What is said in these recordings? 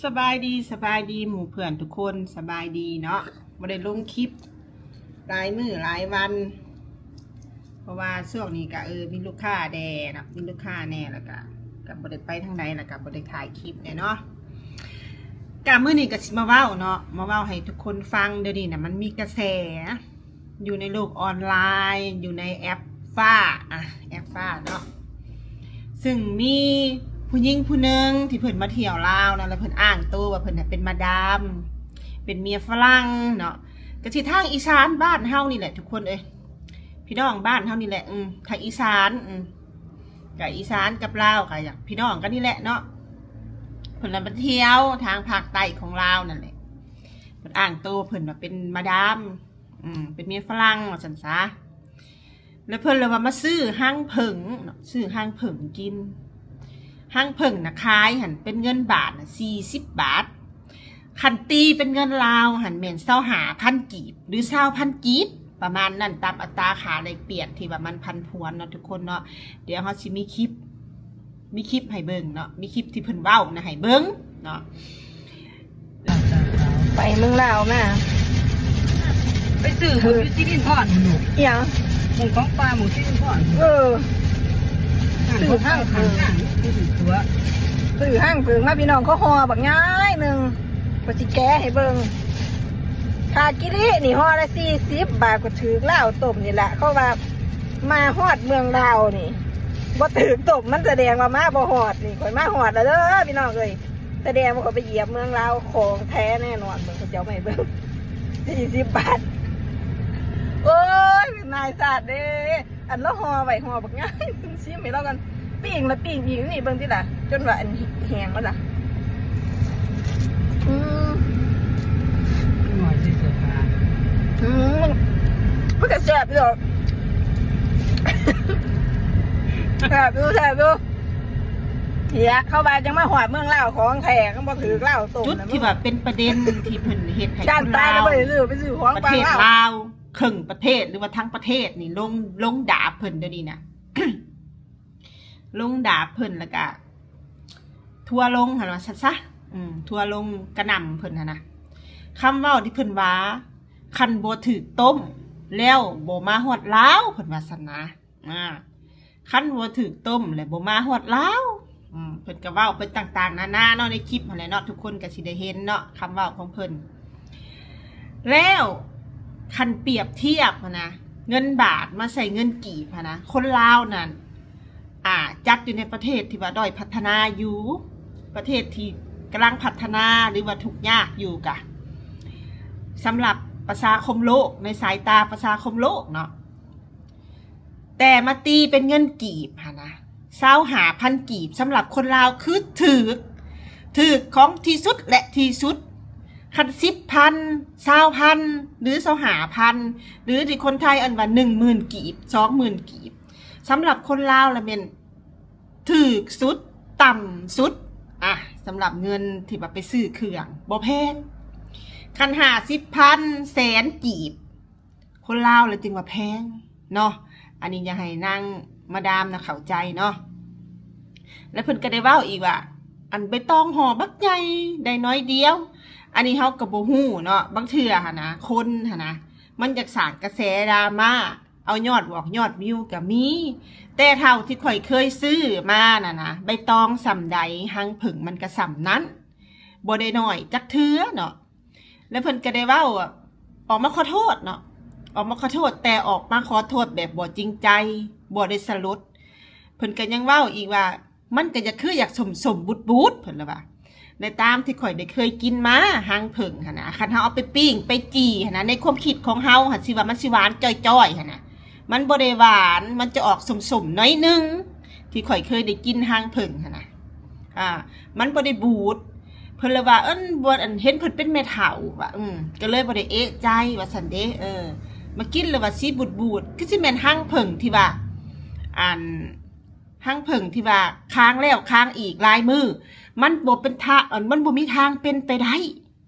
ສະບາຍດີ ສະບາຍດີໝູ່ເພື່ອນທຸກຄົນ ສະບາຍດີເນາະ. ບໍ່ໄດ້ລົງຄລິບຫຼາຍມື້ຫຼາຍວັນ ເພາະວ່າຊ່ວງນີ້ກະ ເອີ ມີລູກຄ້າແດ່ເນາະ ມີລູກຄ້າແດ່ ແລ້ວກະ ກະບໍ່ໄດ້ໄປທາງໃດ ແລ້ວກະບໍ່ໄດ້ຖ່າຍຄລິບແດ່ເນາະ. ກະມື້ນີ້ກະຊິມາເວົ້າເນາະ ມາເວົ້າໃຫ້ທຸກຄົນຟັງ. ດຽວນີ້ນະ ມັນມີກະແສ ຢູ່ໃນໂລກອອນລາຍ ຢູ່ໃນແອັບຟ້າ ອະ ແອັບຟ້າເນາະ ຊຶ່ງມີຜູ້ຍິງຜູ້ໜຶ່ງທີ່ເພິ່ນມາທ່ຽວລາວນະ ແລ້ວເພິ່ນອ້າງໂຕວ່າເພິ່ນນະເປັນມາດາມ ເປັນເມຍຝຣັ່ງເນາະ. ກະຊິທາງອີສານບ້ານເຮົານີ້ແຫຼະທຸກຄົນເອີຍ ພີ່ນ້ອງບ້ານເຮົານີ້ແຫຼະ ອືມ ທາງອີສານ ອືມ ກະອີສານກັບລາວກະຢາກພີ່ນ້ອງກັນນີ້ແຫຼະເນາະ. ເພິ່ນນະມາທ່ຽວທາງພາກໃຕ້ຂອງລາວນັ້ນແຫຼະ ເພິ່ນອ້າງໂຕເພິ່ນວ່າເປັນມາດາມ ອືມ ເປັນເມຍຝຣັ່ງວ່າຊັ້ນຊະ. ແລ້ວເພິ່ນລະວ່າມາຊື້ຮັງເຜິ້ງເນາະ ຊື້ຮັງເຜິ້ງກິນ. ຮັງເຜິ້ງນະຂາຍຫັ້ນເປັນເງິນບາດນະສີ່ສິບບາດ ຄັນຕີເປັນເງິນລາວຫັ້ນແມ່ນຊາວຫ້າພັນກີບ ຫຼື ຊາວພັນກີບ ປະມານນັ້ນ ຕາມອັດຕາຄ່າແລກປ່ຽນທີ່ວ່າມັນຜັນຜວນເນາະທຸກຄົນເນາະ. ດຽວເຮົາຊິມີຄລິບ ມີຄລິບໃຫ້ເບິ່ງເນາະ ມີຄລິບທີ່ເພິ່ນເວົ້ານະໃຫ້ເບິ່ງເນາະ. ໄປເມືອງລາວມາ ໄປຊື້ໝູຢູ່ສິລິນທອນພຸ້ນລູກ ອີຫຍັງ ໝູຂອງປ່າໝູສິລິນທອນ ເອີ ຊື້ຮັງເຜິ້ງ ຊື້ຮັງເຜິ້ງມາ ພີ່ນ້ອງ ເຂົາຫໍ່ບັກໃຫຍ່ໜຶ່ງ ຂ້ອຍຊິແກະໃຫ້ເບິ່ງ. ຂາຍກິລິນີ້ຫໍ່ລະສີ່ສິບບາດ ກໍຖືກລາວຕົ້ມນີ້ລະ ເຂົາວ່າມາຮອດເມືອງລາວນີ້ ບໍ່ຖືກຕົ້ມ ມັນສະແດງວ່າມາບໍ່ຮອດ. ນີ້ຂ້ອຍມາຮອດແລ້ວເດີພີ່ນ້ອງເອີຍ ສະແດງວ່າຂ້ອຍໄປຢຽບເມືອງລາວ ຂອງແທ້ແນ່ນອນ. ເບິ່ງ ເຂົາເຈົ້າມາໃຫ້ເບິ່ງ ສີ່ສິບບາດ. ໂອ້ຍ ນາຍຊາດເດ້ ອັນລາວຫໍ່ໄວ້ຫໍ່ບັກໃຫຍ່ ຊິມໃຫ້ລາວກ່ອນ ປີ້ງລະປີ້ງອີກ ນີ້ເບິ່ງຕິລະ ຈົນວ່າອັນແຫ້ງແລ້ວລະ. ອືມ ໜ້ອຍທີ່ສຸດນະ ອືມ ມັນກະແຊບຢູ່ດອກ ແຊບຢູ່ ແຊບຢູ່. ເຫຍ ເຂົາວ່າຈັ່ງມາຮອດເມືອງລາວຂອງແທ້ ຄັນບໍ່ຖືກລາວຕົ້ມ ຈຸດທີ່ວ່າເປັນປະເດັນທີ່ເພິ່ນເຮັດໃຫ້ຄົນລາວ ປະເທດລາວ ເຄິ່ງປະເທດ ຫຼືວ່າທັງປະເທດນີ້ ລົງ ລົງດາບເພິ່ນດຽວນີ້ນະ ລົງດາບເພິ່ນ ແລ້ວກະທົວລົງຫັ້ນວ່າຊັ້ນຊະ ອືມ ທົວລົງກະໜ່ຳເພິ່ນຫັ້ນນະ. ຄຳເວົ້າທີ່ເພິ່ນວ່າ ຄັນບໍ່ຖືກຕົ້ມແລ້ວບໍ່ມາຮອດລາວ ເພິ່ນວ່າຊັ້ນນະ. ອາ ຄັນບໍ່ຖືກຕົ້ມແລ້ວບໍ່ມາຮອດລາວ. ອືມ ເພິ່ນກະເວົ້າໄປຕ່າງໆນານາເນາະ ໃນຄລິບຫັ້ນແຫຼະເນາະ ທຸກຄົນກະຊິໄດ້ເຫັນເນາະ ຄຳເວົ້າຂອງເພິ່ນ. ແລ້ວຄັນປຽບທຽບຫັ້ນນະ ເງິນບາດມາໃສ່ເງິນກີບຫັ້ນນະ ຄົນລາວນັ້ນ ອາ ຈັດຢູ່ໃນປະເທດທີ່ວ່າດ້ອຍພັດທະນາຢູ່ ປະເທດທີ່ກຳລັງພັດທະນາ ຫຼືວ່າທຸກຍາກຢູ່ກະ ສຳລັບປະຊາຄົມໂລກ ໃນສາຍຕາປະຊາຄົມໂລກເນາະ. ແຕ່ມາຕີເປັນເງິນກີບຫັ້ນນະ ຊາວຫ້າພັນກີບ ສຳລັບຄົນລາວຄືຖືກ ຖືກຂອງທີ່ສຸດແລະທີ່ສຸດ. ຄັນສິບພັນ ຊາວພັນ ຫຼື ຊາວຫ້າພັນ ຫຼື ທີ່ຄົນໄທເອີ້ນວ່າໜຶ່ງໝື່ນກີບ ສອງໝື່ນກີບ ສຳລັບຄົນລາວລະແມ່ນຖືກສຸດ ຕ່ຳສຸດ ອະ ສຳລັບເງິນທີ່ວ່າໄປຊື້ເຄື່ອງ ບໍ່ແພງ. ຄັນຫ້າສິບພັນ ແສນກີບ ຄົນລາວລະຈຶ່ງວ່າແພງເນາະ. ອັນນີ້ຢາກໃຫ້ນາງມາດາມນະເຂົ້າໃຈເນາະ. ແລ້ວເພິ່ນກະໄດ້ເວົ້າອີກວ່າ ອັນໃບຕອງຫໍ່ບັກໃຫຍ່ໄດ້ໜ້ອຍດຽວ. ອັນນີ້ເຮົາກະບໍ່ຮູ້ເນາະ ບາງເທື່ອຫັ້ນນະ ຄົນຫັ້ນນະ ມັນຢາກສ້າງກະແສດຣາມາ ເອົາຍອດວອກຍອດວິວກະມີ. ແຕ່ເທົ່າທີ່ຂ້ອຍເຄີຍຊື້ມາຫັ້ນນະ ໃບຕອງສ່ຳໃດ ຮັງເຜິ້ງມັນກະສ່ຳນັ້ນ ບໍ່ໄດ້ໜ້ອຍຈັກເທື່ອເນາະ. ແລ້ວເພິ່ນກະໄດ້ເວົ້າ ອອກມາຂໍໂທດເນາະ ອອກມາຂໍໂທດ ແຕ່ອອກມາຂໍໂທດແບບບໍ່ຈິງໃຈ ບໍ່ໄດ້ສະຫຼົດ. ເພິ່ນກະຍັງເວົ້າອີກວ່າ ມັນກະຢາກຄືຢາກສົ້ມໆບູດໆ ເພິ່ນລະວ່າ ໃນຕາມທີ່ຂ້ອຍໄດ້ເຄີຍກິນມາ ຮັງເຜິ້ງຫັ້ນນະ ຄັນເຮົາເອົາໄປປີ້ງໄປຈີ່ຫັ້ນນະ ໃນຄວາມຄິດຂອງເຮົາຫັ້ນ ຊິວ່າມັນຊິຫວານຈ່ອຍໆຫັ້ນນະ ມັນບໍ່ໄດ້ຫວານ ມັນຈະອອກສົ້ມໆໜ້ອຍໜຶ່ງ ທີ່ຂ້ອຍເຄີຍໄດ້ກິນຮັງເຜິ້ງຫັ້ນນະ. ອາ ມັນບໍ່ໄດ້ບູດ ເພິ່ນລະວ່າ ເອີ້ນ ບໍ່ ອັນ ເຫັນເພິ່ນເປັນແມ່ເຖົ້າວ່າ ອື ກະເລີຍບໍ່ໄດ້ເອະໃຈວ່າຊັ້ນເດ້. ເອີ ມາກິນລະວ່າຊິບູດໆ ຄືຊິແມ່ນຮັງເຜິ້ງທີ່ວ່າ ອັນ ຮັງເຜິ້ງທີ່ວ່າຄ້າງແລ້ວຄ້າງອີກຫຼາຍມື້ ມັນບໍ່ເປັນທາ ອັນ ມັນບໍ່ມີທາງເປັນໄປໄດ້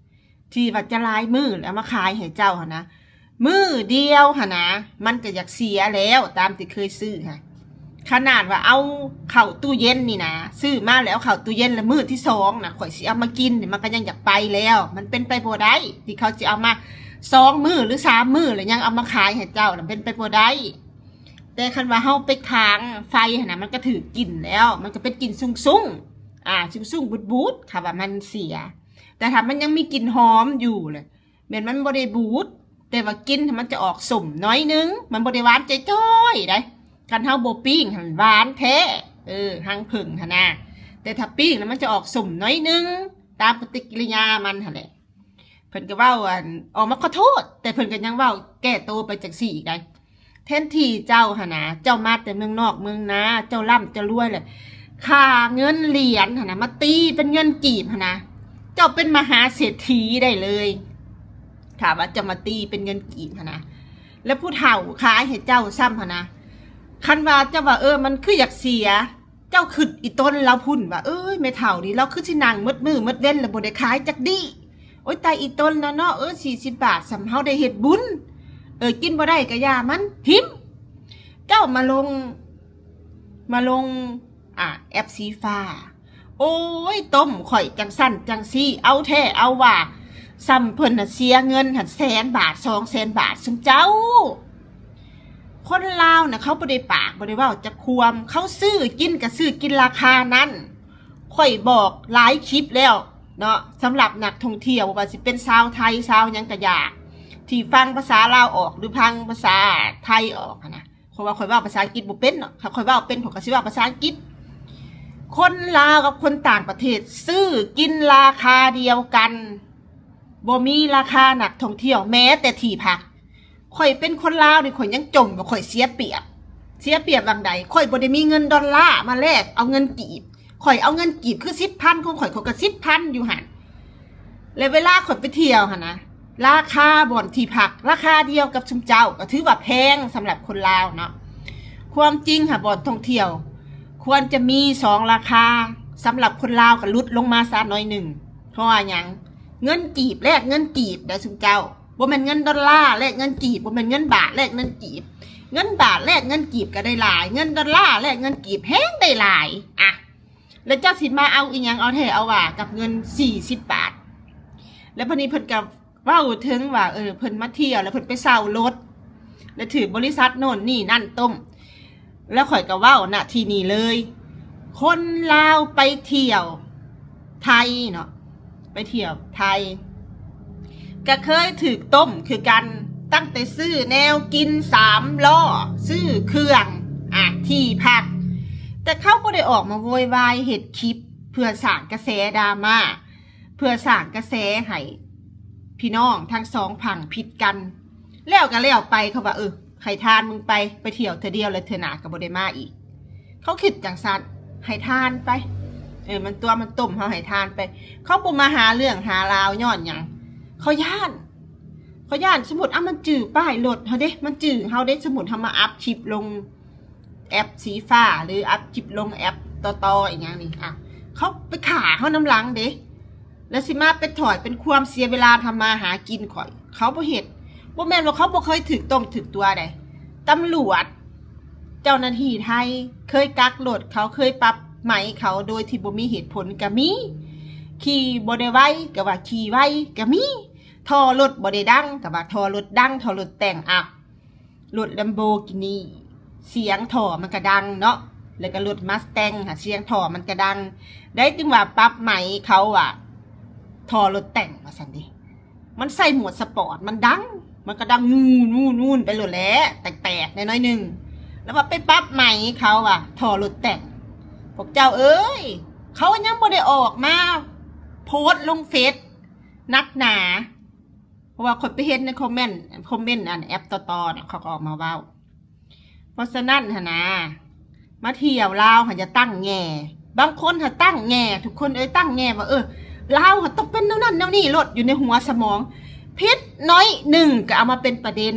ທີ່ວ່າຈະຫຼາຍມື້ແລ້ວເອົາມາຂາຍໃຫ້ເຈົ້າຫັ້ນນະ. ມື້ດຽວຫັ້ນນະ ມັນກະຢາກເສຍແລ້ວ ຕາມທີ່ເຄີຍຊື້ຫັ້ນ. ຂ ຂະໜາດວ່າເອົາເຂົ້າຕູ້ເຢັນນີ້ນະ ຊື້ມາແລ້ວເອົາເຂົ້າຕູ້ເຢັນ ແລ້ວມື້ທີສອງນະ ຂ້ອຍຊິເອົາມາກິນນີ້ ມັນກໍຍັງຢາກໄປແລ້ວ. ມັນເປັນໄປບໍ່ໄດ້ ທີ່ເຂົາຊິເອົາມາສອງມື້ ຫຼື ສາມມື້ ແລ້ວຍັງເອົາມາຂາຍໃຫ້ເຈົ້ານະ ເປັນໄປບໍ່ໄດ້. ແຕ່ຄັນວ່າເຮົາໄປຂາງໄຟຫັ້ນນະ ມັນກໍຖືກກິ່ນແລ້ວ ມັນກໍເປັນກິ່ນຊຸງໆ ອ່າ ຊຸງໆ ບູດໆ ຖ້າວ່າມັນເສຍ. ແຕ່ຖ້າມັນຍັງມີກິ່ນຫອມຢູ່ລະ ແມ່ນມັນບໍ່ໄດ້ບູດ ແຕ່ວ່າກິ່ນມັນຈະອອກສົ້ມໜ້ອຍໜຶ່ງ ມັນບໍ່ໄດ້ຫວານຈ່ອຍໆໃດ໋. ຄັນເຮົາບໍ່ປີ້ງຫັ້ນຫວານແທ້ ເອີ ຮັງເຜິ້ງຫັ້ນນະ. ແຕ່ຖ້າປີ້ງລະມັນຈະອອກສົ້ມໜ້ອຍໜຶ່ງ ຕາມປະຕິກິລິຍາມັນຫັ້ນແຫຼະ. ເພິ່ນກໍເວົ້າ ອັນ ອອກມາຂໍໂທດ ແຕ່ເພິ່ນກໍຍັງເວົ້າແກ້ໂຕໄປຈັ່ງຊີ້ອີກໃດ໋. ແທນທີ່ເຈົ້າຫັ້ນນະ ເຈົ້າມາແຕ່ເມືອງນອກເມືອງນາ ເຈົ້າລ່ຳເຈົ້າລວຍແຫຼະ ຄ່າເງິນຫຼຽນຫັ້ນນະ ມາຕີເປັນເງິນກີບຫັ້ນນະ ເຈົ້າເປັນມະຫາເສດຖີໄດ້ເລີຍ ຖ້າວ່າເຈົ້າມາຕີເປັນເງິນກີບຫັ້ນນະ. ແລ້ວຜູ້ເຖົ້າຂາຍໃຫ້ເຈົ້າຊ້ຳຫັ້ນນະ ຄັນວ່າເຈົ້າວ່າ ເອີ ມັນຄືຢາກເສຍ ເຈົ້າຄິດອີ່ຕົນລາວພຸ້ນວ່າ ເອີຍ ແມ່ເຖົ້ານີ້ລາວຄືຊິນັ່ງໝົດມື້ໝົດເວັນ ແລ້ວບໍ່ໄດ້ຂາຍຈັກດີ້. ໂອ້ຍ ຕາຍອີ່ຕົນລາວເນາະ ເອີ ສີ່ສິບບາດ ສ່ຳເຮົາໄດ້ເຮັດບຸນ ເອີ ກິນບໍ່ໄດ້ກະຢ່າມັນ ຖິ້ມ. ເຈົ້າມາລົງ ມາລົງ ອ່າ ແອັບສີຟ້າ ໂອ້ຍ ຕົ້ມຂ້ອຍຈັ່ງຊັ້ນຈັ່ງຊີ້ ເອົາແທ້ເອົາວ່າ ສ່ຳເພິ່ນນະເສຍເງິນຫັ້ນແສນບາດ ສອງແສນບາດ ຊຸມເຈົ້າ. ຄົນລາວນະ ເຂົາບໍ່ໄດ້ປາກ ບໍ່ໄດ້ເວົ້າຈັກຄວາມ ເຂົາຊື້ກິນກະຊື້ກິນລາຄານັ້ນ. ຂ້ອຍບອກຫຼາຍຄລິບແລ້ວເນາະ ສຳລັບນັກທ່ອງທ່ຽວ ບໍ່ວ່າຊິເປັນຊາວໄທ ຊາວຫຍັງກະຢ່າ ທີ່ຟັງພາສາລາວອອກ ຫຼື ຟັງພາສາໄທອອກຫັ້ນນະ. ເພາະວ່າຂ້ອຍເວົ້າພາສາອັງກິດບໍ່ເປັນເນາະ ຖ້າຂ້ອຍເວົ້າເປັນ ຂ້ອຍກໍຊິເວົ້າພາສາອັງກິດ. ຄົນລາວກັບຄົນຕ່າງປະເທດ ຊື້ກິນລາຄາດຽວກັນ ບໍ່ມີລາຄານັກທ່ອງທ່ຽວ ແມ້ແຕ່ທີ່ພັກ. ຂ້ອຍເປັນຄົນລາວນີ້ ຂ້ອຍຍັງຈົ່ມວ່າຂ້ອຍເສຍປຽບ. ເສຍປຽບຫວ່າງໃດ? ຂ້ອຍບໍ່ໄດ້ມີເງິນດອນລາມາແລກເອົາເງິນກີບ. ຂ້ອຍເອົາເງິນກີບຄືສິບພັນຂອງຂ້ອຍ ຂ້ອຍກໍສິບພັນຢູ່ຫັ້ນ. ແລະເວລາຂ້ອຍໄປທ່ຽວຫັ້ນນະ ລາຄາບ່ອນທີ່ພັກລາຄາດຽວກັບຊຸມເຈົ້າ ກໍຖືວ່າແພງສຳລັບຄົນລາວເນາະ. ຄວາມຈິງຫາ ບ່ອນທ່ອງທ່ຽວຄວນຈະມີສອງລາຄາ ສຳລັບຄົນລາວກໍຫຼຸດລົງມາຊະໜ້ອຍໜຶ່ງ. ເພາະວ່າຫຍັງ? ເງິນກີບແລກເງິນກີບໄດ໋ຊຸມເຈົ້າ. ບໍ່ແມ່ນເງິນດອນລາແລກເງິນກີບ, ບໍ່ແມ່ນເງິນບາດແລກເງິນກີບ. ເງິນບາດແລກເງິນກີບກໍໄດ້ຫຼາຍ, ເງິນດອນລາແລກເງິນກີບແຮງໄດ້ຫຼາຍ. ອະ ແລ້ວເຈົ້າຊິມາເອົາອີ່ຫຍັງ ເອົາແທ້ເອົາວ່າກັບເງິນສີ່ສິບບາດ? ແລ້ວບັດນີ້ເພິ່ນກໍເວົ້າເຖິງວ່າ ເອີ ເພິ່ນມາທ່ຽວ ແລ້ວເພິ່ນໄປເຊົ່າລົດ ແລ້ວຖືກບໍລິສັດໂນ່ນນີ້ນັ້ນຕົ້ມ. ແລ້ວຂ້ອຍກໍເວົ້ານະທີ່ນີ້ເລີຍ, ຄົນລາວໄປທ່ຽວໄທເນາະ, ໄປທ່ຽວໄທ ກະເຄີຍຖືກຕົ້ມຄືກັນ, ຕັ້ງແຕ່ຊື້ແນວກິນສາມລໍ້, ຊື້ເຄື່ອງ ອາ ທີ່ພັກ, ແຕ່ເຂົາບໍ່ໄດ້ອອກມາໂວຍວາຍເຮັດຄລິບເພື່ອສ້າງກະແສດຣາມາ, ເພື່ອສ້າງກະແສໃຫ້ພີ່ນ້ອງທັງສອງຝັ່ງຜິດກັນ. ແລ້ວກໍແລ້ວໄປ, ເຂົາວ່າ ເອີ ໃຫ້ທ່ານມຶງໄປ, ໄປທ່ຽວເທື່ອດຽວ ແລ້ວເທື່ອໜ້າກໍບໍ່ໄດ້ມາອີກ. ເຂົາຄິດຈັ່ງຊັ້ນ, ໃຫ້ທ່ານໄປ, ເອີ ມັນຕົວະມັນຕົ້ມເຮົາ, ໃຫ້ທ່ານໄປ. ເຂົາບໍ່ມາຫາເລື່ອງຫາລາວຍ້ອນຫຍັງ? ເຂົາຢ້ານ, ເຂົາຢ້ານ. ສົມມຸດ ອາ ມັນຈື່ປ້າຍລົດເຮົາເດ້, ມັນຈື່ເຮົາເດ້. ສົມມຸດເຮົາມາອັບຄລິບລົງແອັບສີຟ້າ ຫຼື ອັບຄລິບລົງແອັບຕໍ່ໆ ອີ່ຫຍັງນີ້, ອາ ເຂົາໄປຂ້າເຮົານຳຫຼັງເດ້. ແລ້ວຊິມາໄປຖອຍເປັນຄວາມເສຍເວລາທຳມາຫາກິນຂ້ອຍ, ເຂົາບໍ່ເຮັດ. ບໍ່ແມ່ນວ່າເຂົາບໍ່ເຄີຍຖືກຕົ້ມຖືກຕົວະໃດ. ຕຳຫຼວດ ເຈົ້າໜ້າທີ່ໄທເຄີຍກັກລົດເຂົາ, ເຄີຍປັບໃໝເຂົາໂດຍທີ່ບໍ່ມີເຫດຜົນກໍມີ. ຂີ່ບໍ່ໄດ້ໄວກໍວ່າຂີ່ໄວກໍມີ, ທໍ່ລົດບໍ່ໄດ້ດັງກໍວ່າທໍ່ລົດດັງ, ທໍ່ລົດແຕ່ງ. ອາ ລົດ Lamborghini ສຽງທໍ່ມັນກະດັງເນາະ, ແລ້ວກະລົດ Mustang ຫາ ສຽງທໍ່ມັນກະດັງ. ໄດ້ຈຶ່ງວ່າປັບໃໝເຂົາວ່າທໍ່ລົດແຕ່ງວ່າຊັ້ນເດ. ມັນໃສ່ໂໝດສະປອດ ມັນດັງ, ມັນກະດັງ ວູນ ວູນ ວູນ ໄປໂລດແຫຼະ, ແຕກໆ ໜ້ອຍໆໜຶ່ງ. ແລ້ວວ່າໄປປັບໃໝເຂົາວ່າທໍ່ລົດແຕ່ງ. ພວກເຈົ້າເອີຍ, ເຂົາຍັງບໍ່ໄດ້ອອກມາໂພສລົງເຟສໜັກໜາ. ເພາະວ່າຂ້ອຍໄປເຫັນໃນຄອມເມັນ, ຄອມເມັນອັນແອັບຕໍ່ໆນະ, ເຂົາກໍອອກມາເວົ້າ. ເພາະສະນັ້ນຫັ້ນນະ, ມາທ່ຽວລາວຫັ້ນຢ່າຕັ້ງແງ່. ບາງຄົນຫັ້ນຕັ້ງແງ່, ທຸກຄົນເອີຍ, ຕັ້ງແງ່ວ່າ ເອີ ລາວຫັ້ນຕ້ອງເປັນແນວນັ້ນແນວນີ້ໂລດ, ຢູ່ໃນຫົວສະໝອງ. ຜິດໜ້ອຍໜຶ່ງກໍເອົາມາເປັນປະເດັນ,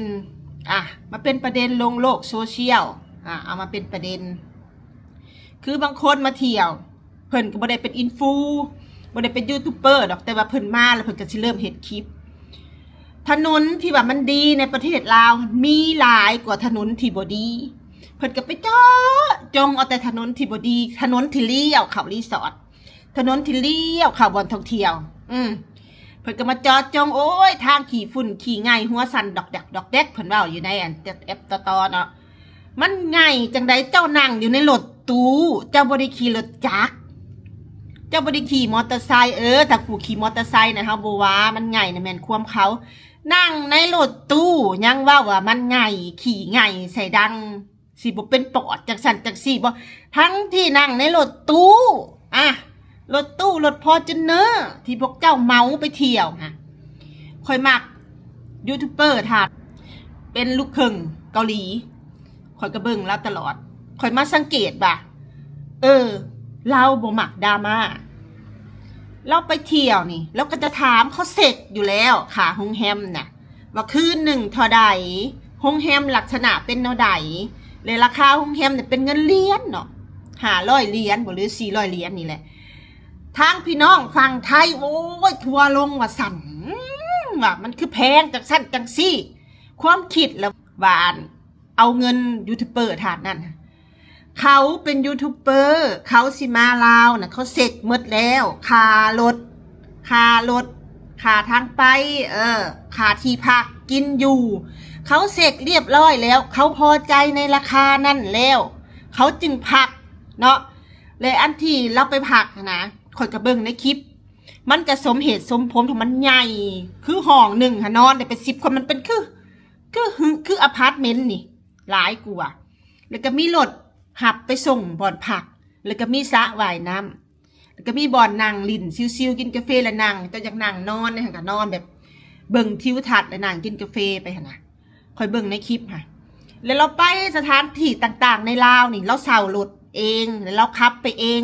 ອາ ມາເປັນປະເດັນລົງໂລກໂຊຊຽວ, ອາ ເອົາມາເປັນປະເດັນ. ຄືບາງຄົນມາທ່ຽວ, ເພິ່ນກໍບໍ່ໄດ້ເປັນອິນຟູ, ບໍ່ໄດ້ເປັນຢູທູບເບີດອກ, ແຕ່ວ່າເພິ່ນມາແລ້ວເພິ່ນກໍຊິເລີ່ມເຮັດຄລິບ. ຖະໜົນທີ່ວ່າມັນດີໃນປະເທດລາວ ມີຫຼາຍກວ່າຖະໜົນທີ່ບໍ່ດີ. ເພິ່ນກໍໄປເຈາະຈົງເອົາແຕ່ຖະໜົນທີ່ບໍ່ດີ, ຖະໜົນທີ່ລ້ຽວເຂົ້າຣີສອດ, ຖະໜົນທີ່ລ້ຽວເຂົ້າບ່ອນທ່ອງທ່ຽວ. ອືມ ເພິ່ນກໍມາເຈາະຈົງ, ໂອ້ຍ ທາງຂີ້ຝຸ່ນຂີ້ໄງ່ ຫົວສັ່ນດອກແດກດອກແດກ, ເພິ່ນເວົ້າຢູ່ໃນອັນແອັບຕໍ່ໆເນາະ. ມັນໄງ່ຈັ່ງໃດ? ເຈົ້ານັ່ງຢູ່ໃນລົດຕູ້, ເຈົ້າບໍ່ໄດ້ຂີ່ລົດຈັກ, ເຈົ້າບໍ່ໄດ້ຂີ່ມໍເຕີໄຊ. ເອີ ຖ້າຜູ້ຂີ່ມໍເຕີໄຊນະ ເຮົາບໍ່ວ່າ, ມັນໄງ່ນະແມ່ນຄວາມເຂົາ. ນັ່ງໃນລົດຕູ້ຍັງເວົ້າວ່າມັນໄງ່, ຂີ້ໄງ່ໃສ່ດັງ, ຊິບໍ່ເປັນປອດ ຈັ່ງຊັ້ນຈັ່ງຊີ້ບໍ? ທັງທີ່ນັ່ງໃນລົດຕູ້, ອະ ລົດຕູ້ ລົດຟໍຈູນເນີ ທີ່ພວກເຈົ້າເມົາໄປທ່ຽວຫັ້ນ. ຂ້ອຍມັກຢູທູບເບີທ່ານ ເປັນລູກເຄິ່ງເກົາຫຼີ, ຂ້ອຍກໍເບິ່ງລາວຕະຫຼອດ. ຂ້ອຍມາສັງເກດວ່າ ເອີ ລາວບໍ່ມັກດຣາມາ. ລາວໄປທ່ຽວນີ້ ລາວກໍຈະຖາມເຂົາເຊັກຢູ່ແລ້ວ ຄ່າໂຮງແຮມນະ ວ່າຄືນໜຶ່ງເທົ່າໃດ, ໂຮງແຮມລັກສະນະເປັນແນວໃດ ແລະ ລາຄາໂຮງແຮມນີ້ເປັນເງິນຫຼຽນເນາະ, ຫ້າຮ້ອຍຫຼຽນບໍ ຫຼື ສີ່ຮ້ອຍຫຼຽນນີ້ແຫຼະ. ທາງພີ່ນ້ອງຝັ່ງໄທ ໂອ້ຍ ທົວລົງວ່າຊັ້ນ, ວ່າມັນຄືແພງ ຈັ່ງຊັ້ນຈັ່ງຊີ້. ຄວາມຄິດລະວ່າ ເອົາເງິນຢູທູບເບີທ່ານນັ້ນ, ເຂົາເປັນຢູທູບເບີ ເຂົາຊິມາລາວນະ ເຂົາເຊັກໝົດແລ້ວ, ຄ່າລົດ, ຄ່າລົດ, ຄ່າທາງໄປ, ເອີ ຄ່າທີ່ພັກກິນຢູ່, ເຂົາເຊັກລຽບຮ້ອຍແລ້ວ, ເຂົາພໍໃຈໃນລາຄານັ້ນແລ້ວ ເຂົາຈຶ່ງພັກເນາະ. ແລະ ອັນທີ່ລາວໄປພັກຫັ້ນນະ ຂ້ອຍກໍເບິ່ງໃນຄລິບ, ມັນກະສົມເຫດສົມຜົນ ເພາະມັນໃຫຍ່, ຄືຫ້ອງໜຶ່ງຫັ້ນນອນໄດ້ເປັນສິບຄົນ, ມັນເປັນຄື ຄື ຄືອາພາດເມັນນີ້ຫຼາຍກວ່າ, ແລ້ວກໍມີລົດຮັບໄປສົ່ງບ່ອນພັກ, ແລ້ວກໍມີສະວ່າຍນ້ຳ, ແລ້ວກໍມີບ່ອນນັ່ງຫຼິ້ນຊິວໆ ກິນກາເຟ ແລ້ວນັ່ງ, ເຈົ້າຢາກນັ່ງນອນໃນຫັ້ນກໍນອນ ແບບເບິ່ງທິວທັດ ແລ້ວນັ່ງກິນກາເຟໄປຫັ້ນນະ. ຂ້ອຍເບິ່ງໃນຄລິບຫັ້ນ ແລ້ວລາວໄປສະຖານທີ່ຕ່າງໆໃນລາວນີ້ ລາວເຊົ່າລົດເອງ ແລ້ວລາວຂັບໄປເອງ.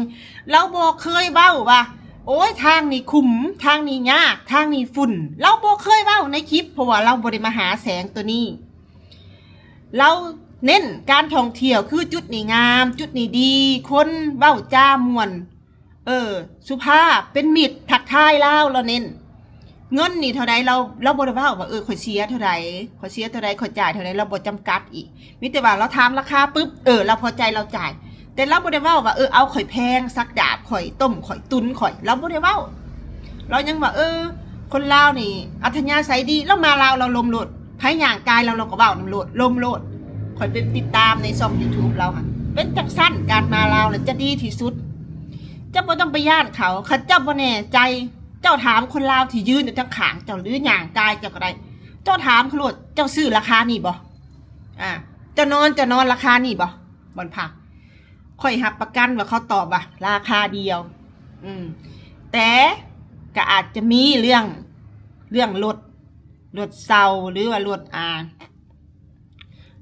ລາວບໍ່ເຄີຍເວົ້າວ່າ ໂອ້ຍ ທາງນີ້ຂຸມ, ທາງນີ້ຍາກ, ທາງນີ້ຝຸ່ນ. ລາວບໍ່ເຄີຍເວົ້າໃນຄລິບ ເພາະວ່າລາວບໍ່ໄດ້ມາຫາແສງໂຕນີ້. ລາວເນັ້ນການທ່ອງທ່ຽວ ຄືຈຸດນີ້ງາມ, ຈຸດນີ້ດີ, ຄົນເວົ້າຈາມ່ວນ, ເອີ ສຸພາບ, ເປັນມິດ, ທັກທາຍລາວ, ລາວເນັ້ນ. ເງິນນີ້ເທົ່າໃດ ລາວ ລາວບໍ່ໄດ້ເວົ້າວ່າ ເອີ ຂ້ອຍເສຍເທົ່າໃດ, ຂ້ອຍເສຍເທົ່າໃດ, ຂ້ອຍຈ່າຍເທົ່າໃດ, ລາວບໍ່ຈຳກັດອີກ. ມີແຕ່ວ່າລາວຖາມລາຄາປຶບ ເອີ ລາວພໍໃຈລາວຈ່າຍ, ແຕ່ລາວບໍ່ໄດ້ເວົ້າວ່າ ເອີ ເອົາຂ້ອຍແພງ, ສັກດາບຂ້ອຍ, ຕົ້ມຂ້ອຍ, ຕຸນຂ້ອຍ, ລາວບໍ່ໄດ້ເວົ້າ. ລາວຍັງວ່າ ເອີ ຄົນລາວນີ້ອັດທະຍາໄສດີ, ລາວມາລາວລາວລົມໂລດ, ໃຜຍ່າງກາຍລາວ ລາວກໍເວົ້ານຳໂລດ, ລົມໂລດ. ຂ້ອຍໄປຕິດຕາມໃນຊ່ອງຢູທູບລາວຫັ້ນ ເປັນຈັ່ງຊັ້ນ. ການມາລາວລະຈະດີທີ່ສຸດ, ເຈົ້າບໍ່ຕ້ອງໄປຢ້ານເຂົາ. ຄັນເຈົ້າບໍ່ແນ່ໃຈ ເຈົ້າຖາມຄົນລາວທີ່ຢືນຢູ່ທາງຂ້າງເຈົ້າ ຫຼືຍ່າງກາຍເຈົ້າກໍໄດ້, ເຈົ້າຖາມເຂົາໂລດ ເຈົ້າຊື້ລາຄານີ້ບໍ່? ອາ ເຈົ້ານອນ ເຈົ້ານອນລາຄານີ້ບໍ່ ບ່ອນພັກ? ຂ້ອຍຮັບປະກັນວ່າເຂົາຕອບວ່າລາຄາດຽວ. ອືມ ແຕ່ກໍອາດຈະມີເລື່ອງ ເລື່ອງລົດ ລົດເຊົ່າ ຫຼືວ່າລົດ ອາ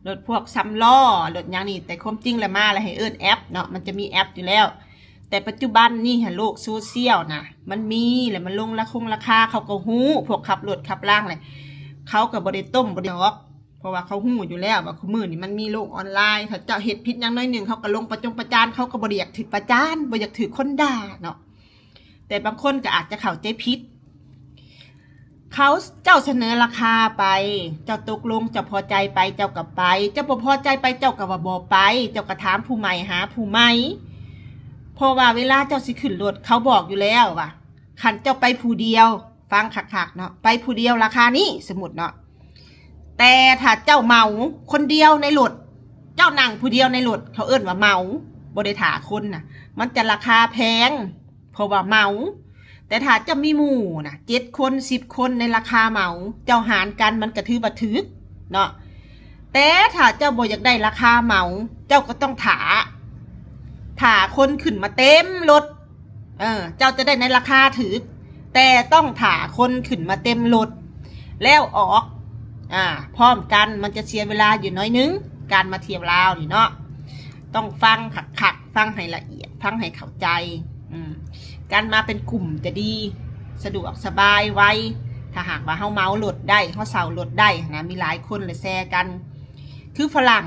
ລົດພວກສາມລໍ້ ລົດຫຍັງນີ້, ແຕ່ຄວາມຈິງແລ້ວມາແລ້ວໃຫ້ເອີ້ນແອັບເນາະ, ມັນຈະມີແອັບຢູ່ແລ້ວ. ແຕ່ປັດຈຸບັນນີ້ຫັ້ນ ໂລກໂຊຊຽວນະ ມັນມີ ແລ້ວມັນລົງລາຄົງລາຄາ ເຂົາກໍຮູ້, ພວກຂັບລົດຂັບລາງແຫຼະ ເຂົາກໍບໍ່ໄດ້ຕົ້ມບໍ່ໄດ້ຕອກ ເພາະວ່າເຂົາຮູ້ຢູ່ແລ້ວວ່າຄູ່ມື້ນີ້ມັນມີໂລກອອນລາຍ. ຖ້າເຈົ້າເຮັດຜິດຫຍັງໜ້ອຍໜຶ່ງ ເຂົາກໍລົງປະຈົງປະຈານ, ເຂົາກໍບໍ່ໄດ້ຢາກຖືກປະຈານ, ບໍ່ຢາກຖືກຄົນດ່າເນາະ. ແຕ່ບາງຄົນກໍອາດຈະເຂົ້າໃຈຜິດ. ເຂົາ ເຈົ້າສະເໜີລາຄາໄປ, ເຈົ້າຕົກລົງ, ເຈົ້າພໍໃຈໄປ, ເຈົ້າກໍໄປ, ເຈົ້າບໍ່ພໍໃຈໄປ, ເຈົ້າກໍວ່າບໍ່ໄປ, ເຈົ້າກໍຖາມຜູ້ໃໝ່, ຫາຜູ້ໃໝ່. ເພາະວ່າເວລາເຈົ້າຊິຂຶ້ນລົດ, ເຂົາບອກຢູ່ແລ້ວວ່າ ຄັນເຈົ້າໄປຜູ້ດຽວ, ຟັງຄັກໆເນາະ, ໄປຜູ້ດຽວລາຄານີ້, ສົມມຸດເນາະ. ແຕ່ຖ້າເຈົ້າເໝົາຄົນດຽວໃນລົດ, ເຈົ້ານັ່ງຜູ້ດຽວໃນລົດ, ເຂົາເອີ້ນວ່າເໝົາ, ບໍ່ໄດ້ຖ້າຄົນນະ, ມັນຈະລາຄາແພງ ເພາະວ່າເໝົາ. ແຕ່ຖ້າເຈົ້າມີໝູ່ນະ ເຈັດຄົນ ສິບຄົນ ໃນລາຄາເໝົາ, ເຈົ້າຫານກັນ ມັນກໍຖືວ່າຖືກເນາະ. ແຕ່ຖ້າເຈົ້າບໍ່ຢາກໄດ້ລາຄາເໝົາ, ເຈົ້າກໍຕ້ອງຖ້າ, ຖ້າຄົນຂຶ້ນມາເຕັມລົດ. ເອີ ເຈົ້າຈະໄດ້ໃນລາຄາຖືກ, ແຕ່ຕ້ອງຖ້າຄົນຂຶ້ນມາເຕັມລົດ ແລ້ວອອກ ອາ ພ້ອມກັນ. ມັນຈະເສຍເວລາຢູ່ໜ້ອຍໜຶ່ງ ການມາທ່ຽວລາວນີ້ເນາະ. ຕ້ອງຟັງຄັກໆ, ຟັງໃຫ້ລະອຽດ, ຟັງໃຫ້ເຂົ້າໃຈ. ອືມ ການມາເປັນກຸ່ມຈະດີ, ສະດວກສະບາຍໄວ. ຖ້າຫາກວ່າເຮົາເໝົາລົດໄດ້, ເຮົາເຊົ່າລົດໄດ້ນະ, ມີຫຼາຍຄົນລະແຊກັນ. ຄືຝຣັ່ງ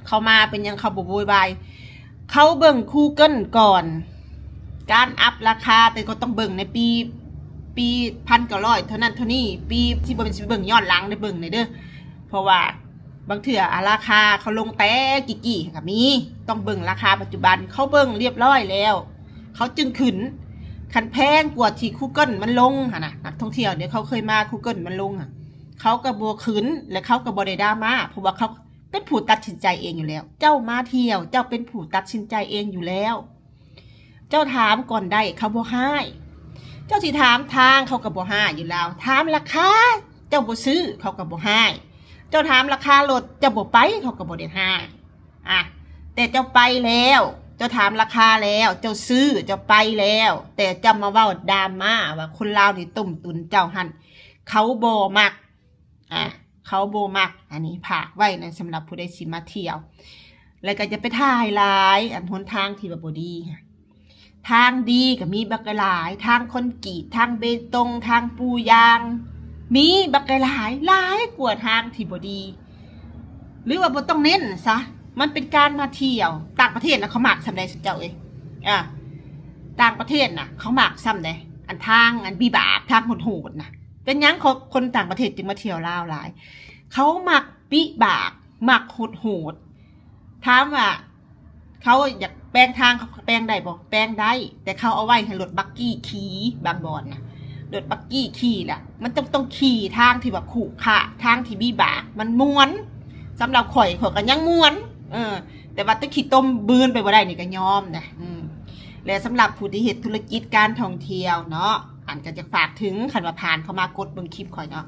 ເຂົາມາເປັນຫຍັງເຂົາບໍ່ໂວຍວາຍ? ເຂົາເບິ່ງ Google ກ່ອນ. ການອັບລາຄາ ແຕ່ກໍຕ້ອງເບິ່ງໃນປີ, ປີພັນເກົ້າຮ້ອຍເທົ່ານັ້ນເທົ່ານີ້, ປີທີ່ບໍ່ແມ່ນຊິເບິ່ງຍ້ອນຫຼັງໄດ້ເບິ່ງແດ່ເດີ້. ເພາະວ່າ ບາງເທື່ອ ອາ ລາຄາເຂົາລົງແຕ່ກີ້ໆ ກໍມີ. ຕ້ອງເບິ່ງລາຄາປັດຈຸບັນ ເຂົາເບິ່ງລຽບຮ້ອຍແລ້ວ ເຂົາຈຶ່ງຂຶ້ນ. ຄັນແພງກວ່າທີ່ Google ມັນລົງຫັ້ນນະ, ນັກທ່ອງທ່ຽວເດ ເຂົາເຄີຍມາ Google ມັນລົງຫັ້ນ ເຂົາກໍບໍ່ຂຶ້ນ ແລະ ເຂົາກໍບໍ່ໄດ້ດຣາມາ ເພາະວ່າເຂົາເປັນຜູ້ຕັດສິນໃຈເອງຢູ່ແລ້ວ. ເຈົ້າມາທ່ຽວ ເຈົ້າເປັນຜູ້ຕັດສິນໃຈເອງຢູ່ແລ້ວ. ເຈົ້າຖາມກ່ອນໄດ້ ເຂົາບໍ່ຮ້າຍ. ເຈົ້າຊິຖາມທາງ ເຂົາກໍບໍ່ຮ້າຍຢູ່ແລ້ວ. ຖາມລາຄາ ເຈົ້າບໍ່ຊື້ ເຂົາກໍບໍ່ຮ້າຍ. ເຈົ້າຖາມລາຄາລົດ ເຈົ້າບໍ່ໄປ ເຂົາກໍບໍ່ໄດ້ຮ້າຍ. ອາ ແຕ່ເຈົ້າໄປແລ້ວ ເຈົ້າຖາມລາຄາແລ້ວ ເຈົ້າຊື້ ເຈົ້າໄປແລ້ວ ແຕ່ເຈົ້າມາເວົ້າດຣາມາວ່າຄົນລາວນີ້ຕົ້ມຕຸນເຈົ້າຫັ້ນ ເຂົາບໍ່ມັກ. ອາ ເຂົາບໍ່ມັກ. ອັນນີ້ຝາກໄວ້ນະ ສຳລັບຜູ້ໃດຊິມາທ່ຽວ ແລ້ວກໍຢ່າໄປຖ່າຍຫຼາຍ ອັນຫົນທາງທີ່ວ່າບໍ່ດີ. ທາງດີກໍມີບັກຫຼາຍ ທາງຄອນກຣີດ ທາງເບຕົງ ທາງປູຢາງ ມີບັກຫຼາຍ ຫຼາຍກວ່າທາງທີ່ບໍ່ດີ. ຫຼືວ່າບໍ່ຕ້ອງເນັ້ນຊະ ມັນເປັນການມາທ່ຽວ. ຕ່າງປະເທດນະ ເຂົາມັກສ່ຳໃດ ເຈົ້າເອີຍ. ອາ ຕ່າງປະເທດນະ ເຂົາມັກສ່ຳໃດ ອັນທາງ ອັນວິບາກ ທາງໂຫດໆນະ. ເປັນຫຍັງຄົນຕ່າງປະເທດຈຶ່ງມາທ່ຽວລາວຫຼາຍ? ເຂົາມັກວິບາກ ມັກໂຫດໆ. ຖາມວ່າເຂົາຢາກແປງທາງ ເຂົາກໍແປງໄດ້ບໍ່? ແປງໄດ້ ແຕ່ເຂົາເອົາໄວ້ໃຫ້ລົດບັກກີ່ຂີ່. ບາງບ່ອນນະ ລົດບັກກີ່ຂີ່ລະ ມັນຕ້ອງ ຕ້ອງຂີ່ທາງທີ່ວ່າຂຸຂະ ທາງທີ່ວິບາກ ມັນມ່ວນສຳລັບຂ້ອຍ ຂ້ອຍກໍຍັງມ່ວນ. ເອີ ແຕ່ວ່າຕະຂີ້ຕົມບືນໄປບໍ່ໄດ້ນີ້ກໍຍອມນະ. ອືມ ແລະ ສຳລັບຜູ້ທີ່ເຮັດທຸລະກິດການທ່ອງທ່ຽວເນາະ ອັນກໍຈະຝາກເຖິງ ຄັນວ່າຜ່ານເຂົ້າມາກົດເບິ່ງຄລິບຂ້ອຍເນາະ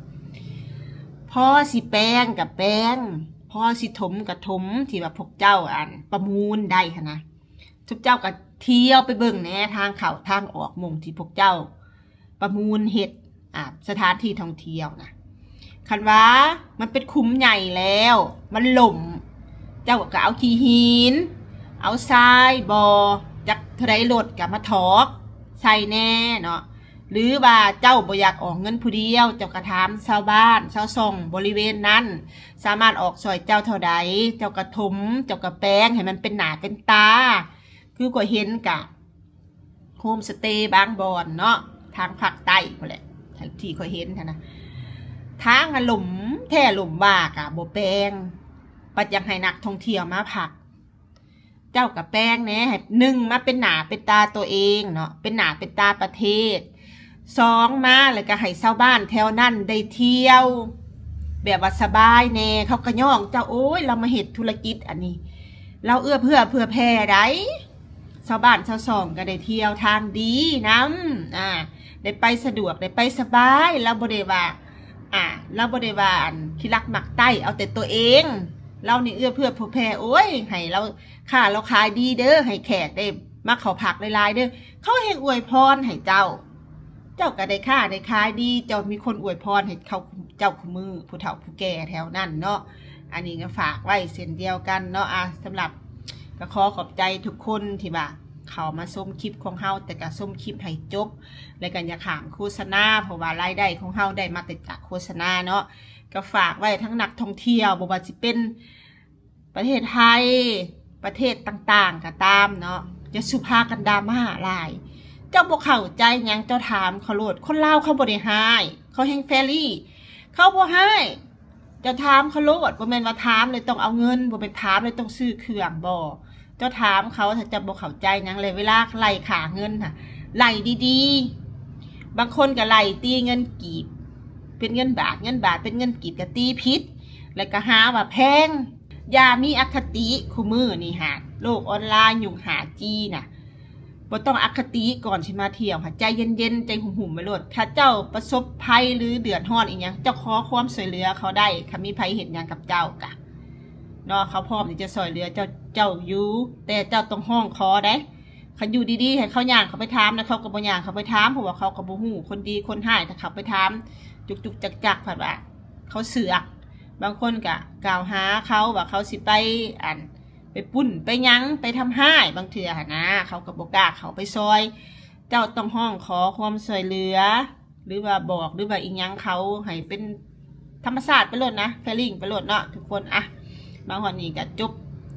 ພໍຊິແປງກໍແປງ ພໍຊິຖົມກໍຖົມ ທີ່ວ່າພວກເຈົ້າ ອັນ ປະມູນໄດ້ຫັ້ນນະ. ຊຸມເຈົ້າກໍທ່ຽວໄປເບິ່ງແດ່ ທາງເຂົ້າທາງອອກ ໝ່ອງທີ່ພວກເຈົ້າປະມູນເຮັດ ອາ ສະຖານທີ່ທ່ອງທ່ຽວນະ. ຄັນວ່າມັນເປັນຂຸມໃຫຍ່ແລ້ວ ມັນຫຼົ່ມ ເຈົ້າກໍເອົາຂີ້ຫີນ ເອົາຊາຍບໍ່ ຈັກເທົ່າໃດໂລດ ກໍມາຖອກໃສ່ແດ່ເນາະ. ຫຼືວ່າເຈົ້າບໍ່ຢາກອອກເງິນຜູ້ດຽວ ເຈົ້າກໍຖາມຊາວບ້ານຊາວຊ່ອງບໍລິເວນນັ້ນ ສາມາດອອກຊ່ອຍເຈົ້າເທົ່າໃດ ເຈົ້າກໍຖົມ ເຈົ້າກໍແປງໃຫ້ມັນເປັນໜ້າເປັນຕາ. ຄືຂ້ອຍເຫັນກະໂຮມສະເຕບາງບ່ອນເນາະ ທາງພາກໃຕ້ພຸ້ນແຫຼະ ທີ່ຂ້ອຍເຫັນຫັ້ນນະ ທາງຫັ້ນຫຼົ່ມແທ້ຫຼົ່ມວ່າກະບໍ່ແປງ ບັດຢາກໃຫ້ນັກທ່ອງທ່ຽວມາພັກ ເຈົ້າກະແປງແດ່ ໃຫ້ໜຶ່ງມາເປັນໜ້າເປັນຕາຕົວເອງເນາະ ເປັນໜ້າເປັນຕາປະເທດ ສອງມາແລ້ວກະໃຫ້ຊາວບ້ານແຖວນັ້ນໄດ້ທ່ຽວແບບວ່າສະບາຍແດ່ ເຂົາກະຍ້ອງເຈົ້າ ໂອ້ຍ ລາວມາເຮັດທຸລະກິດອັນນີ້ ລາວເອື້ອເຟື້ອເຜື່ອແຜ່ໃດ ຊາວບ້ານຊາວຊ່ອງກໍໄດ້ທ່ຽວທາງດີນຳ ອາ ໄດ້ໄປສະດວກ ໄດ້ໄປສະບາຍ ລາວບໍ່ໄດ້ວ່າ ອາ ລາວບໍ່ໄດ້ວ່າ ອັນ ຂີ້ລັກມັກໄຕ້ ເອົາແຕ່ຕົວເອງ ລາວນີ້ເອື້ອເຟື້ອເຜື່ອແຜ່ ໂອ້ຍ ໃຫ້ລາວຄ້າລາວຂາຍດີເດີ ໃຫ້ແຂກໄດ້ມາເຂົ້າພັກຫຼາຍໆເດີ ເຂົາແຮ່ງອວຍພອນໃຫ້ເຈົ້າ ເຈົ້າກໍໄດ້ຄ້າໄດ້ຂາຍດີ ເຈົ້າມີຄົນອວຍພອນໃຫ້ເຂົາ ເຈົ້າຄູ່ມື້ ຜູ້ເຖົ້າຜູ້ແກ່ແຖວນັ້ນເນາະ. ອັນນີ້ກໍຝາກໄວ້ເຊັ່ນດຽວກັນເນາະ. ອາ ສຳລັບກໍຂໍຂອບໃຈທຸກຄົນທີ່ວ່າເຂົ້າມາຊົມຄລິບຂອງເຮົາ ແຕ່ກໍຊົມຄລິບໃຫ້ຈົບ ແລະກໍຢ່າຂ້າມໂຄສະນາ ເພາະວ່າລາຍໄດ້ຂອງເຮົາໄດ້ມາແຕ່ຈາກໂຄສະນາເນາະ. ກໍຝາກໄວ້ທັງນັກທ່ອງທ່ຽວ ບໍ່ວ່າຊິເປັນ ປະເທດໄທ ປະເທດຕ່າງໆກໍຕາມເນາະ ຢ່າສູ່ພາກັນດຣາມາຫຼາຍ. ເຈົ້າບໍ່ເຂົ້າໃຈຫຍັງ ເຈົ້າຖາມເຂົາໂລດ. ຄົນລາວເຂົາບໍ່ໄດ້ຮ້າຍ ເຂົາແຮ່ງເຟຣນລີ ເຂົາບໍ່ຮ້າຍ. ເຈົ້າຖາມເຂົາໂລດ ບໍ່ແມ່ນວ່າຖາມແລ້ວຕ້ອງເອົາເງິນ ບໍ່ແມ່ນຖາມແລ້ວຕ້ອງຊື້ເຄື່ອງ ບໍ່. ເຈົ້າຖາມເຂົາ ຖ້າເຈົ້າບໍ່ເຂົ້າໃຈຫຍັງ ແລ້ວເວລາໄລ່ຄ່າເງິນຫັ້ນ ໄລ່ດີໆ. ບາງຄົນກໍໄລ່ຕີເງິນກີບເປັນເງິນບາດ ເງິນບາດເປັນເງິນກີບ ກໍຕີຜິດ ແລ້ວກໍຫາວ່າແພງ. ຢ່າມີອະຄະຕິ ຄູ່ມື້ນີ້ຫາ ໂລກອອນລາຍຍຸກ ຫ້າຈີ ນະ ບໍ່ຕ້ອງອະຄະຕິ. ກ່ອນຊິມາທ່ຽວຫາ ໃຈເຢັນໆ ໃຈຫຸ້ມໆໄວ້ໂລດ. ຖ້າເຈົ້າປະສົບໄພ ຫຼື ເດືອດຮ້ອນອີ່ຫຍັງ ເຈົ້າຂໍຄວາມຊ່ວຍເຫຼືອເຂົາໄດ້. ຄັນມີໃຜເຮັດຫຍັງກັບເຈົ້າກະເນາະ ເຂົາພ້ອມທີ່ຈະຊ່ວຍເຫຼືອເຈົ້າ ເຈົ້າຢູ່ ແຕ່ເຈົ້າຕ້ອງຮ້ອງຂໍໄດ໋. ຄັນຢູ່ດີໆ ໃຫ້ເຂົາຍ່າງເຂົ້າໄປຖາມນະ ເຂົາກໍບໍ່ຍ່າງເຂົ້າໄປຖາມ ເພາະວ່າເຂົາກໍບໍ່ຮູ້ຄົນດີຄົນຮ້າຍ. ຖ້າເຂົ້າໄປຖາມຈຸກໆຈັກໆ ພັດວ່າເຂົາເຊືອກ. ບາງຄົນກໍກ່າວຫາເຂົາວ່າເຂົາຊິໄປ ອັນ ໄປປຸ້ນໄປຫຍັງ ໄປທຳຮ້າຍ. ບາງເທື່ອຫັ້ນນະ ເຂົາກໍບໍ່ກ້າເຂົ້າໄປຊ່ອຍ. ເຈົ້າຕ້ອງຮ້ອງຂໍຄວາມຊ່ວຍເຫຼືອ ຫຼືວ່າບອກ ຫຼືວ່າອີ່ຫຍັງເຂົາ ໃຫ້ເປັນທຳມະຊາດໄປໂລດນະ ເຟລລິງໄປໂລດເນາະທຸກຄົນ. ອະ ມາຮອດນີ້ກໍຈົບ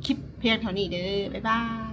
ຄລິບພຽງເທົ່ານີ້ເດີ ບາຍບາຍ.